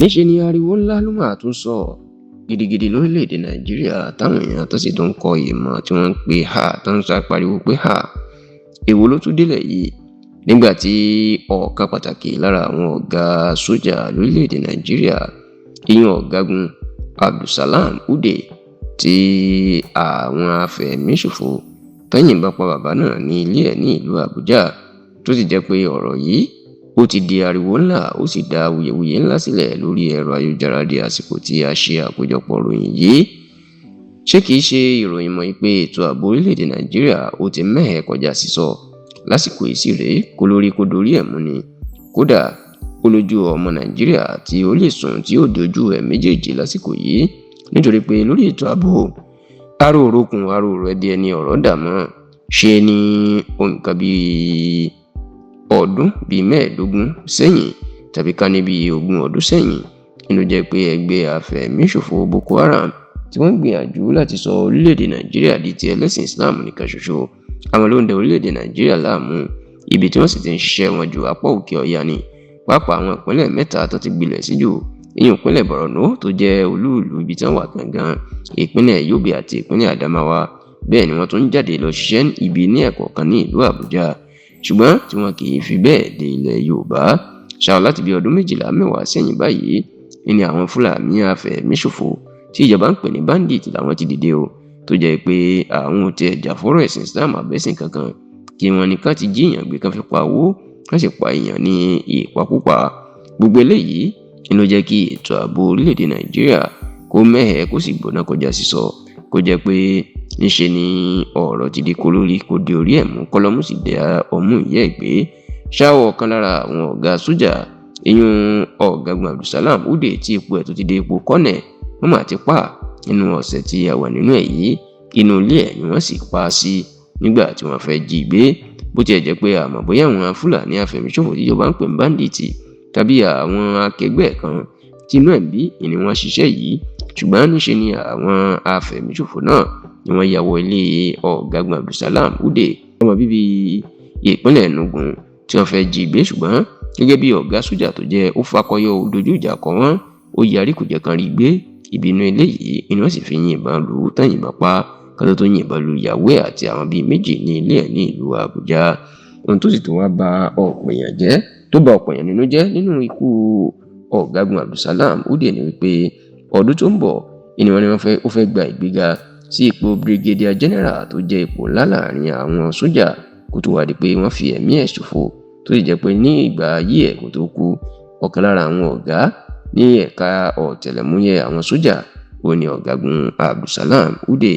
Níṣẹ́ ni ariwo ńlá ló máa tún sọ gidigidi lórílẹ̀‐èdè Nàìjíríà, táwọn èèyàn tó sì tún kọ ìmọ̀ tí wọ́n ń pè ha tó ń sá pariwo pé ha, èwo ló tún délẹ̀ yìí? Nígbà tí ọ̀kan pàtàkì lára àwọn ọ̀gá sójà lórílẹ̀‐èdè Nàìjíríà, ìyẹn ọ̀gágun Abdulsalam Ude, tí àwọn afẹ̀míṣòfò tán yìnbọn pa bàbá náà ní ilé ẹ̀ ní ìlú Àbújá, tó sì jẹ́ pé ọ̀rọ̀ yìí ó ti di ariwo ńlá, ó sì dá awuyewuye ńlá sílẹ̀ lórí ẹ̀rọ ayélujára di àsìkò tí a ṣe àkójọpọ̀ ìròyìn yìí. Ṣé kìí ṣe ìròyìn mọ́ pé ètò ààbò orílẹ̀-èdè Nàìjíríà ó ti mẹ́hẹ̀ kọjá sísọ lásìkò yìí rèé, kó lórí kó dorí ẹ̀ mú ni. Kódà ó lójú ọmọ Nàìjíríà tí ó lè sùn tí ó dojú ẹ̀ méjèèjì lásìkò yìí, nítorí pé lórí ètò ààbò aró òrókùn aró rẹ̀ di ẹni ọ̀rọ̀ dà mọ́. Ṣe ni nǹkan bíi ọdún bíi 15 sẹ́yìn tàbí ká ní bíi 20 ọdún sẹ́yìn inú jẹ́ pé ẹgbẹ́ afẹ̀míṣòfò Boko Haram tí wọ́n gbìyànjú láti sọ orílẹ̀-èdè Nàìjíríà di ti ẹlẹ́sìn Islam nìkan ṣoṣo, àwọn ló ń da orílẹ̀-èdè Nàìjíríà láàmú. Ibi tí wọ́n sì ti ń ṣiṣẹ́ wọn ju apá òkè ọ̀yà ni, pàápàá àwọn ìpínlẹ̀ mẹ́ta tó ti gbilẹ̀ sí jù, ìyẹn ìpínlẹ̀ Borno tó jẹ́ olúùlú ibi tí wọ́n wà gangan, ìpínlẹ̀ Yobe àti ìpínlẹ̀ Adamawa. Bẹ́ẹ̀ ni wọ́n tún ń jáde lọ ṣiṣẹ́ ibi ní ẹ̀kọ̀ọ̀kan ní ìlú Àbújá, ṣùgbọ́n tí wọn kì í fi bẹ́ẹ̀ dé ilẹ̀ Yorùbá. Ṣáà láti bí ọdún 12 mẹ́wàá sẹ́yìn báyìí ní àwọn Fúlàní afẹ̀míṣòfò tí ìjọba ń pè ní bandit làwọn ti dìde o, tó jẹ́ pé àwọn ò tiẹ̀ jà fọ́rọ̀ ẹ̀sìn Islam àbẹ́sìn kankan, kí wọ́n ní ká ti jí èèyàn gbé, kán fi pa owó, kán sì pa èèyàn ní ìpakúpa. Gbogbo eléyìí ni ló jẹ́ kí ètò ààbò orílẹ̀-èdè Nàìjíríà kó mẹ́hẹ̀ kó sì gbóná kọjá sísọ, kó jẹ́ pé níṣe ni ọ̀rọ̀ ti di kólórí kó di orí ẹ̀ mú, kọ́lọ́mù sì dé ọmú ìyá ẹ̀ gbé. Ṣáwọ̀ ọ̀kan lára àwọn ọ̀gá sójà, ìyún ọ̀gágun Abdulsalam Ude, tí ipò ẹ̀ tó ti dé ipò kọ́nẹ̀, wọ́n mà ti pa nínú ọ̀sẹ̀ tí a wà nínú ẹ̀ yìí. Inú ilé ẹ̀ ni wọ́n sì pa á sí nígbà tí wọ́n fẹ́ jí gbé. Bó tiẹ̀ jẹ́ pé àmọ́ bóyá àwọn Fúlàní afẹ̀míṣòfò tíjọba ń pè ní báńdíìtì tàbí àwọn akẹgbẹ́ kan tí inú ẹ̀ ń bí ni wọ́n ṣiṣẹ́ yìí, ṣùgbọ́n níṣe ni àwọn afẹ̀míṣòfò náà ni wọ́n ya wọ ilé ọ̀gágun Abdulsalam Ude, ọmọ bíbí ìpínlẹ̀ Enugu, tí wọ́n fẹ́ jí gbé. Ṣùgbọ́n gẹ́gẹ́ bí ọ̀gá sójà tó jẹ́, ó fakọyọ, ó dojú ìjà kọ wọ́n, ó yarí kò jẹ́ kan rí gbé. Ìbínú eléyìí ni wọ́n sì fi yìnbọn lù ú tán, yìnbọn pa kátó tó yìnbọn lu ìyàwó ẹ̀ àti àwọn bíi 2 ní ilé ẹ̀ ní ìlú Àbújá. Ohun tó sì tún wá ba ọ̀pọ̀ èèyàn jẹ́, tó ba ọ̀pọ̀ èèyàn nínú jẹ́ nínú ikú ọ̀gágun Abdulsalam Ude ni wípé ọdún tó ń bọ̀ ni wọ́n ní wọ́n fẹ́ ó fẹ́ gba ìgbéga sí ipò brigadier general tó jẹ́ ipò ńlá láàrin àwọn sójà, kó tó wá di pé wọ́n fi ẹ̀mí ẹ̀ ṣòfò, tó sì jẹ́ pé ní ìgbà ayé ẹ̀ kó tó kú, ọ̀kan lára àwọn ọ̀gá ní ẹ̀ka ọ̀tẹlẹ̀múyẹ́ àwọn sójà ó ní ọ̀gágun Abdulsalam Ude.